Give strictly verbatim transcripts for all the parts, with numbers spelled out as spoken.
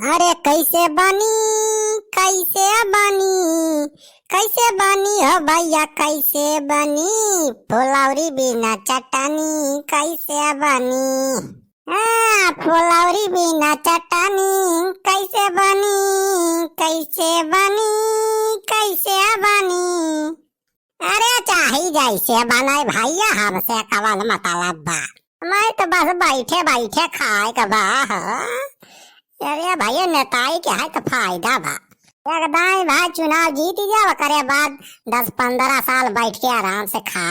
अरे कैसे बनी, कैसे बनी, कैसे बनी हो भैया, कैसे बनी? फुलौरी बिना चटनी कैसे बनी? हाँ, फुलौरी बिना चटनी कैसे बनी, कैसे बनी, कैसे बनी? अरे चाही जैसे बनाए भैया, हमसे कवन मतलब बा? मैं तो बस बैठे बैठे खाए के बा हो। अरे भैया, नेताई के है तो फायदा बा। एक दाई भाई चुनाव जीत जाओ, ओकरे बाद दस पन्द्रह साल बैठ के आराम से खा,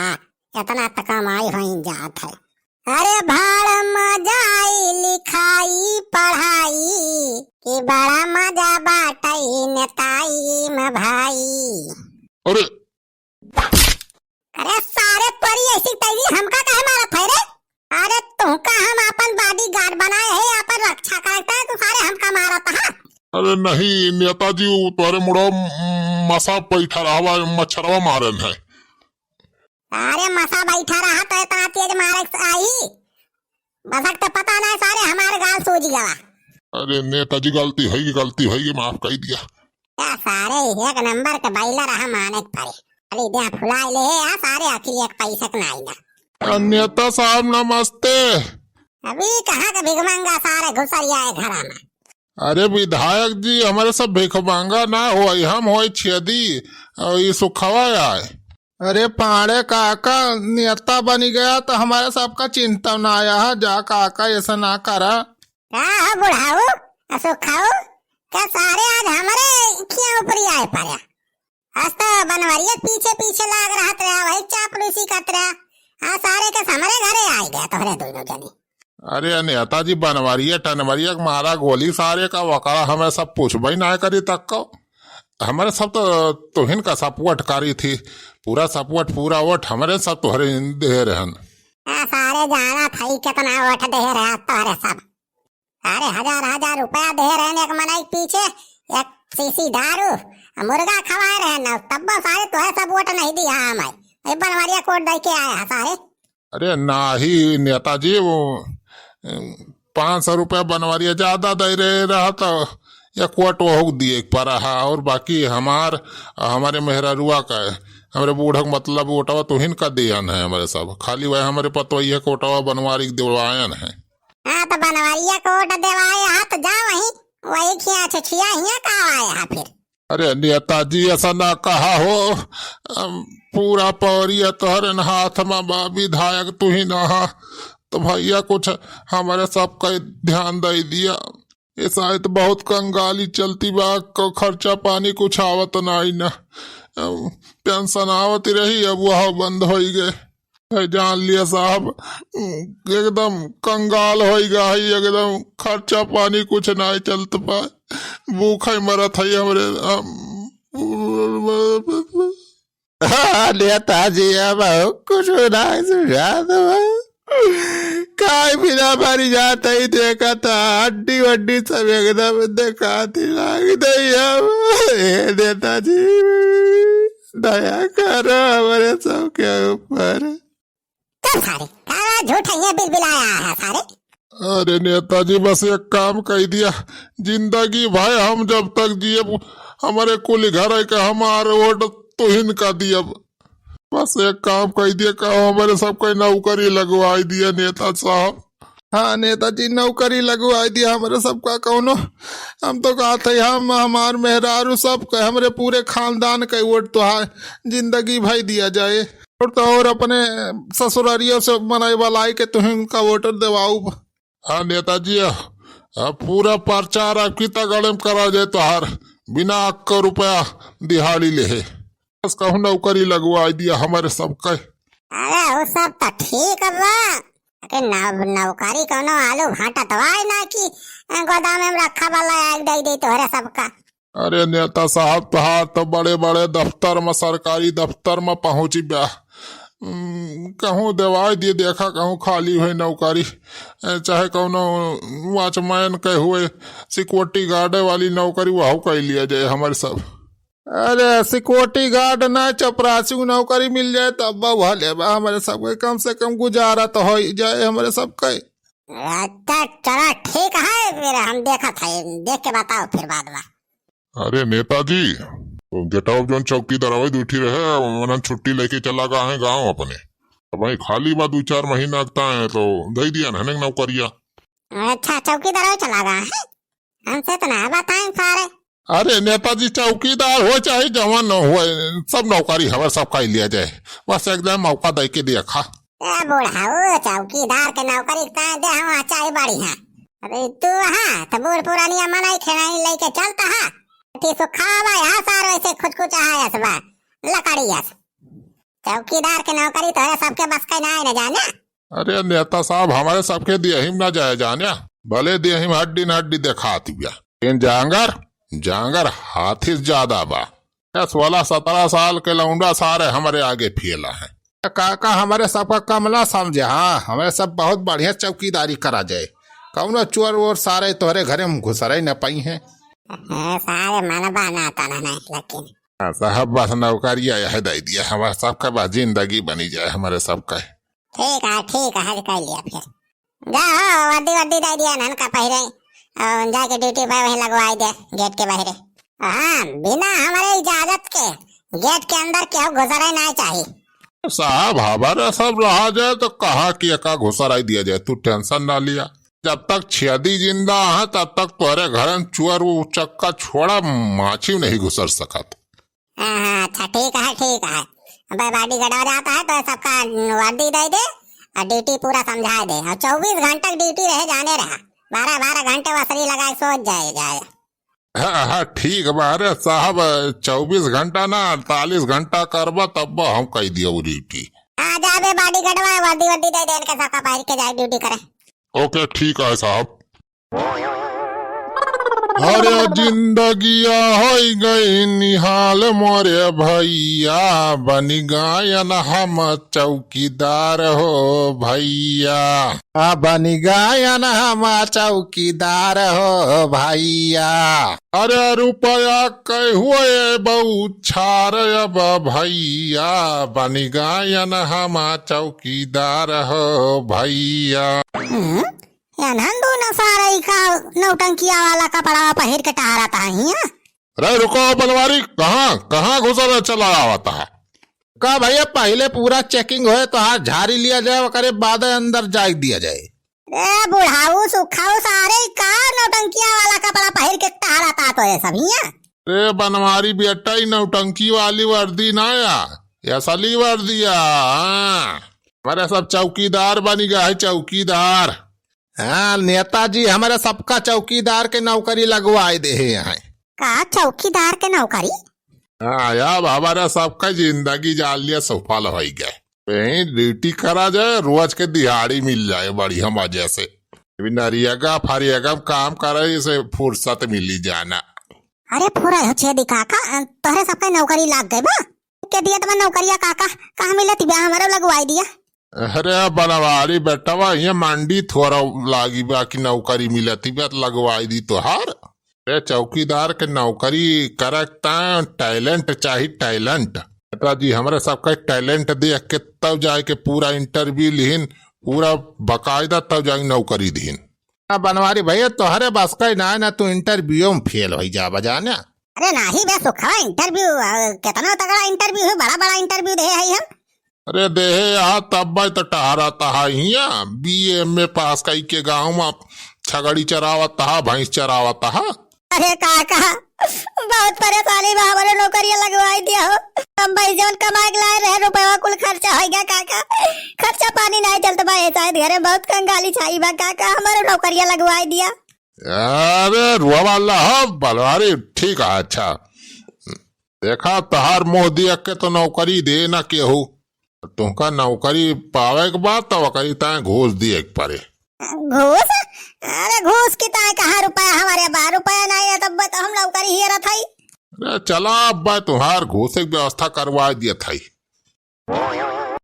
इतना तो कमाई हो जात है। अरे भाड़ मजा आई लिखाई पढ़ाई, कि बड़ा मजा बाटई नेताई में भाई। अरे अरे सारे तोरी ऐसी तैसी हमका काहे मारत है रे? अरे तुमका हम अपन bodyguard बनाए है, अपन रक्षा करते है, तू सारे हमका मारत है। अरे नहीं नेताजी, वो तोरे मुड़ो म-, मसा बैठा रहा, मच्छरवा मारन है। अरे मसा बैठा रहा तो इतना तेज मारे से आई? मसक तो पता नहीं सारे हमारे गाल सूझ गवा। अरे नेताजी गलती होई, गलती होई, माफ कर दिया। क्या सारे एक नंबर के बैलर रहा माने के पड़े। अरे दे फुलाई ले है, आ सारे आखिर एक पैसा के नाई ना। आ, नेता साहब नमस्ते। अभी कहाँ के भिखमंगा सारे घुसरिया है घरा में। अरे विधायक जी, हमारे सब भिखमंगा ना होई, हम होई छेदी, और ये सुखवा आए। अरे पाड़े काका, नेता बनी गया तो हमारे सबका चिंता ना आया है। जा काका, ऐसा ना करा। का हो बुढ़ाऊ, असुखाऊ, का सारे आज हमरे खिया ऊपरी आए पड़े? आज तो बनवरिया पीछे पीछे लाग रहत रहा, वही चापलूसी करत रहा। हाँ, सारे के हमरे घरे आए गया तोहरे दोनों जनी। अरे नेताजी, बनवरिया टनवरिया के मारा गोली सारे का वकड़ा, हमें सब पूछबे ना करी तक को। हमारे सब तो तुहिन का support करी थी, पूरा support, पूरा वोट हमारे सब तोहरे दे रहन। आ, सारे जाना था ही कितना वोट दे रहे तोहरे सब। सारे हजार हजार रुपया दे रहन एक मनई के पीछे, एक शीशी दारू, आ मुर्गा खवाए रहन, तब सारे तोहरे सब वोट नहीं दिया हमें। ये बनवरिया कोट दे के आया है सारे। अरे नाही नेताजी, वो, अम, पाँच सौ रुपया बनवरिया ज्यादा दे रहे रहा तो एक वोट वहू दिए के पड़ा है, और बाकी हमार, हमारे मेहरारुआ का है, हमारे बूढ़क मतलब वोटवा तुहिन का दियन है हमारे सब, खाली वह हमारे पतवैया का वोटवा बनवारी के दिवायन है। हाँ, तो बनवरिया का वोट देवाए हा तो जा वही, वही खिया छछिया हिया का आए हा फिर। अरे नेताजी, ऐसा ना कहा हो, अम, पूरा पवरिया तोहरे न हाथ में बा, विधायक तू ही ना हा, तो भैया कुछ हमारे सबका ध्यान दे दिया। ये शायद बहुत कंगाली चलती बा, क-, खर्चा पानी कुछ आवत नाही ना, अम, पेंशन आवत रही, अब वह बंद होई गए। है जान लिया साहब, एकदम कंगाल होई गा है, एकदम खर्चा पानी कुछ नाई चलत पाए, भूखे मरत है हमरे, हम। हाँ, नेताजी, अब कुछ नाई सुझात बा। खाए बिना मरी जात है, देखा था हड्डी वड्डी सब एकदम दिखाती लाग दे अब। हे नेताजी, दया करो हमरे सबके ऊपर। चुप सारे, का झूठ है, ये बिलबिलाया है सारे। अरे नेताजी, बस एक काम कह दिया, जिंदगी भर हम जब तक जिए, हमारे कुल घर है कि हमार वोट तुहिन का दियब। बस एक काम कह दिया, का हमारे सबका नौकरी लगवाई दिया नेता साहब। हाँ नेताजी, नौकरी लगवाई दिया हमारे सबका कौनो। हम तो कहत है, हम, हमार मेहरारू सब के, हमरे पूरे खानदान के वोट तोहार जिंदगी भर दिया जाए। और तो और अपने ससुरारियों से मनई बलाई के तुहिन का वोट देवाऊ। हाँ नेताजी, अब पूरा प्रचार आपकी तगड़े में करा जाए तोहार, बिना अक्को रुपया दिहाड़ी लेहे। बस कहूँ नौकरी लगवाई दिया हमारे सबके। अरे वो सब तो ठीक बा, लेकिन नौ-, नौकरी कौनो आलू भाटा दवाई ना कि गोदाम में रखा वाला आग दे दे तोहरे सबका। अरे नेता साहब, तोहार तो बड़े बड़े दफ्तर में, सरकारी दफ्तर में पहुँची बा। हम्म, कहूँ देवाई दिए, देखा कहूँ खाली हुए नौकरी, ए, चाहे कौनो वॉचमैन के हुए, सिक्योरिटी गार्ड वाली नौकरी, वहू कर लिया जाए हमारे सब। अरे सिक्योरिटी गार्ड ना, चपरासी नौकरी मिल जाए तब वह लेबा हमारे सबके, कम से कम गुजारा तो हो ही जाए हमारे सबके। अच्छा, चला ठीक है, फिर हम देखत है, देख के बताओ फिर बाद में। अरे नेताजी, वो गेटवा जौन चौकीदार आवे दुइ ठी रहे, उन्हन छुट्टी लेके चला गा है गाँव अपने। अब वहीं खाली बा दुइ चार महीना अगता है तो दइ दिया है नौकरिया। अच्छा, चौकीदार चला गा है, हमसे तो ना बताए सारे। अरे नेताजी, चौकीदार हो चाहे जवान न हो, सब नौकरी हमारे सब का लिया जाए, बस एक दिन मौका दे के देखा। ए बुढ़ाऊ, चौकीदार के नौकरी का दे हम चाहे बढ़िया। अरे तू हाँ, तो बूढ़ पुरानिया मनई खेनाई लेके चलता है। ठी सुखावा यहाँ सार वैसे खुचकुचा है असबा, लकड़ी अस। चौकीदार के नौकरी तो है सबके बस का ना है न जाने। अरे नेता साहब, हमारे सबके दियहिम ना जाए जाने, भले दियहिम हड्डी न हड्डी देखात बिया। लेकिन जांगर, जांगर हाथी से ज्यादा बा। ये सोलह सतरह साल के लौंडा सारे हमरे आगे फेला है। काका, हमरे सबका कम ना समझे, हाँ, हमरे सब बहुत बढ़िया चौकीदारी करा जाए। कौनो चोर वोर सारे तोहरे घरे में घुसरे न पाई हैं। हाँ, सारे मनबा ना तना नहीं, लेकिन हाँ, साहब, बस नौकरिया यह दे दिया, हमारे सबका बस जिंदगी बनी जाए, हमारे सबका। ठीक है, ठीक है, हज कर लिया फिर। जा हो, वर्दी वर्दी दे दिया नन का पहिरे, और जाके ड्यूटी पे वहीं लगवाई दे, गेट के बाहरे। हाँ, बिना हमारे इजाजत के गेट के अंदर केहू घुसरे ना चाहिए। साहब, हमारे सब रहा जाए तो कहा कि एका घुसराई दिया जाए, तू टेंशन ना लिया। जब तक छेदी जिंदा है, तब तक तोहरे घर में चुअर उचक्का छोड़ा माछी नहीं घुसर सकत। हाँ, हाँ, अच्छा, ठीक है, ठीक है। अबे बॉडीगार्ड आ जाता है तो सबका वर्दी दे दे और ड्यूटी पूरा समझा दे, और चौबीस घंटा ड्यूटी रहे जाने रहा, बारह बारह घंटे वसरी लगाए सोच जाए जाए। हाँ, हाँ, ठीक बा। अरे साहब, चौबीस घंटा ना, अड़तालीस घंटा करबा तब हम कह दिया वो ड्यूटी। आ जाबे बॉडीगार्डवा, वर्दी वर्दी दे दे इनके, सबका पहिर के जाए ड्यूटी करे। ओके, ठीक है साहब। अरे जिंदगिया होइ गई निहाल मोरे भैया, बनि गायन हम चौकीदार हो भैया। आ बनि गायन हम चौकीदार हो भैया। अरे रुपया कै हुए बौछार अब भैया, बनि गायन हम चौकीदार हो भैया। हम्म, एनहन दूनो सारे का नौटंकिया वाला कपड़ा पहिर के टहरत है हियाँ। रे रुको बनवारी, कहाँ, कहाँ घुसर चला आवत है? का भैया, पहिले पूरा checking होए तो हाथ झारी लिया जाए, ओकरे बाद अंदर जाए दिया जाए। ए बुढ़ाऊ सुखाऊ, सारे का नौटंकिया वाला कपड़ा पहिर के टहरत है तो ये सब हियाँ? रे बनवारी बेटा, ई नौटंकी वाली वर्दी ना या, ये असली वर्दी या। हाँ। हमारे सब चौकीदार बनि गया है, चौकीदार। हाँ, नेताजी हमरे सबका चौकीदार के नौकरी लगवाए देहे हैं। का चौकीदार के नौकरी? हाँ, अब हमारे सबका जिंदगी जान लिया सफल होइ गए। कहीं ड्यूटी करा जाए, रोज के दिहाड़ी मिल जाए बढ़िया मजे से। अभी नरियगा फरियगा में काम करे से फुर्सत मिली जाना। अरे फुरा हो छेदी काका, तोहरे सबका नौकरी लाग गए बा? के दिया तुम्हें नौकरिया काका, कहाँ मिलत बा, हमरो लगवाई दिया। अरे बनवारी बेटवा, ये मंडी थोड़ा लागी बा कि नौकरी मिलत बा, लगवाई दी तोहार। अरे चौकीदार के नौकरी करे ता talent चाही, talent। नेताजी हमरे सबका talent देख के तब जाए के पूरा interview लिहिन, पूरा बाकायदा तब जाए नौकरी दिहिन। ना बनवारी भैया, तोहरे बस का ना, ना तू interview में fail होइ जा बजाने। अरे नाही बे सुखवा, interview, अ, केतना तगड़ा interview है, बड़ा बड़ा interview दे है हम। अरे देहे यहाँ तब तो टहरत है हियाँ, B A M A पास कई के गाँव में छगड़ी चरावत है, भैंस चरावत है। अरे काका, बहुत परेशानी बा, हमरे नौकरिया लगवाई दिया हो। हम भाई जौन कमाए के लाए रहे रुपया कुल खर्चा होइ गया काका, खर्चा पानी नहीं चलत बा, ये शायद घरे बहुत कंगाली छाई बा काका, हमरे नौकरिया लगवाई दिया। अरे रुआ वाला हो बनवारी, ठीक है, अच्छा। देखा, तहार मुँह देख के तो नौकरी दे ना केहू। तुमका नौकरी पावे के बाद तो ओकरी ताए घूस दिए के पड़े। घूस? अरे घूस की ताए कहाँ रुपया हमारे बा? रुपया नहीं है तब तो हम नौकरी हेरत हई। अरे चला, अब तुम्हार घूस के व्यवस्था करवा दिए थई।